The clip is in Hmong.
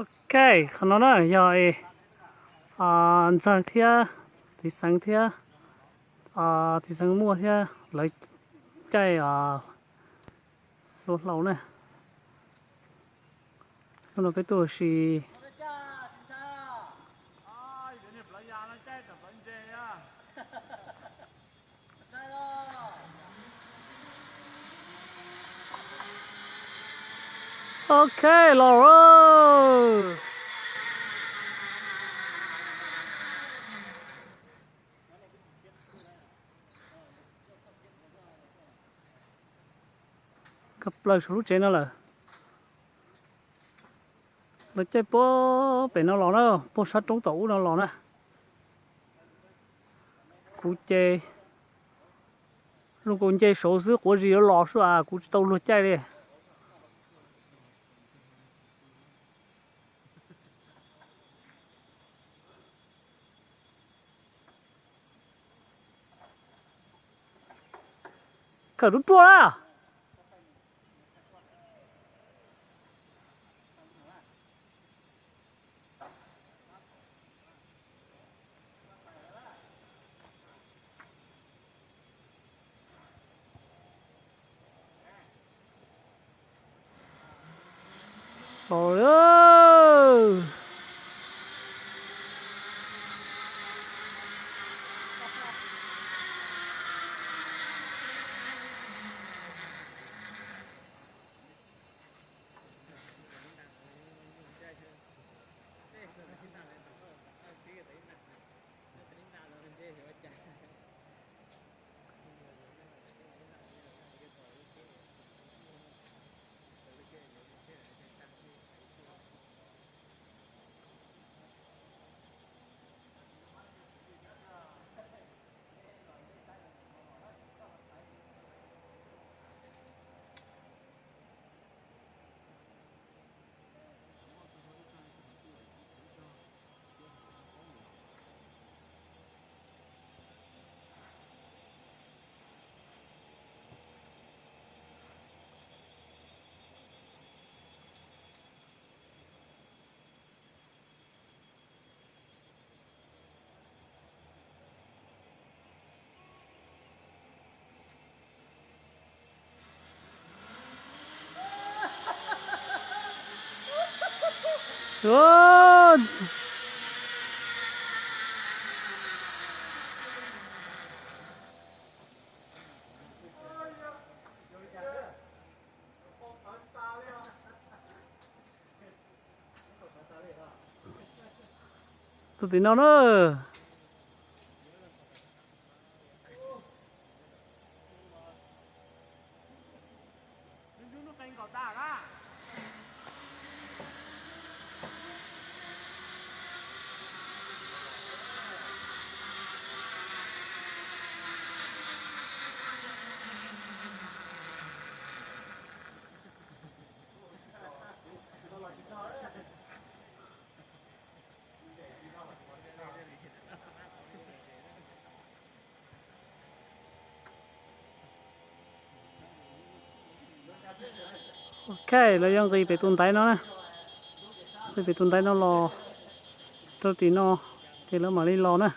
Ok, qhov no na yog Ntxawg thiab Txiv Xeev thiab Txiv Xeev Muaj thiab lawv caij lub hlau na. Hnub no peb tuaj ua si. Ok, los. Nkag plaws saum lub tsev no lawm. Lawv caij puag pem no los na, puag sab roob tom ub no los na. Kuv ces zoo nkaus nce saud xwb, quav zis yuav los xwb as, kuv tsis tau luag caij li. Kawm ruaj ruaj na. Los lawm. Tus tim no na. Ok, lawv yuav nqis pem tus ntaiv no na. Nqis pem tus ntaiv no los rau tim no, ces lawv mam li los na.